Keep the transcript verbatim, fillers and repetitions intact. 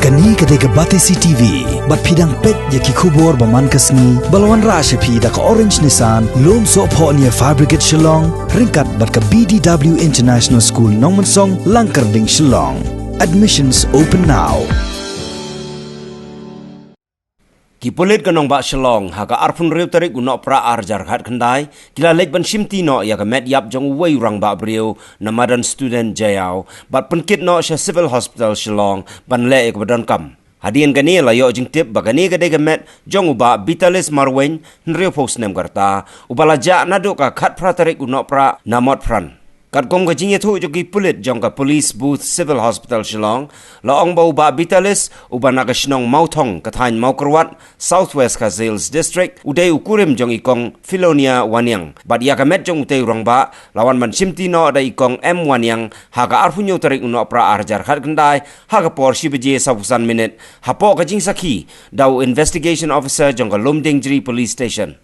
Kane ka dei ka Batesi T V, bad phi dang peit ïa ki khubor ba man ka sngi, ba la wanrah sha phi da ka Orange Nissan, Lumsohphoh near Fire Brigade Shillong, ryngkat bad ka B D W International School Nongmensong, Langkyrding, Shillong. Admissions open now. Ki pulit ka nongbah Shillong, ha ka arphew hynriew tarik u Nohprah ar hajar khatkhyndai, ki la leit ban shimti noh ïa ka met ïap jong uwei u rangbah briew, na madan Student Jaiaw, bad pynkit noh sha Civil Hospital Shillong, ban leh ïa kaba donkam. Hadien kane la ïoh jingtip ba kane ka dei ka met jong u Bah Bitalis Marwein, hynriewphew snem ka rta, uba la jah naduh ka khatphra tarik u Nohprah na Motphran. Katkum ka jingïathuh jong ki pulit jong ka Police Booth Civil Hospital Shillong, la ong ba u Bah Bitalis, uba na ka shnong Mawthong, ka thaiñ Mawkyrwat, South West Khasi Hills District, u dei u kurim jong i Kong Philonia Waniang. Bad ïa ka met jong utei u rangbah, la wan ban shimti noh da i Kong M Waniang, ha ka arphew hynñiew tarik u Nohprah ar hajar khatkhyndai, ha ka por shi baje sawphew san minit, hapoh ka jingsakhi da u Investigation Officer jong ka Lumdiengjri Police Station.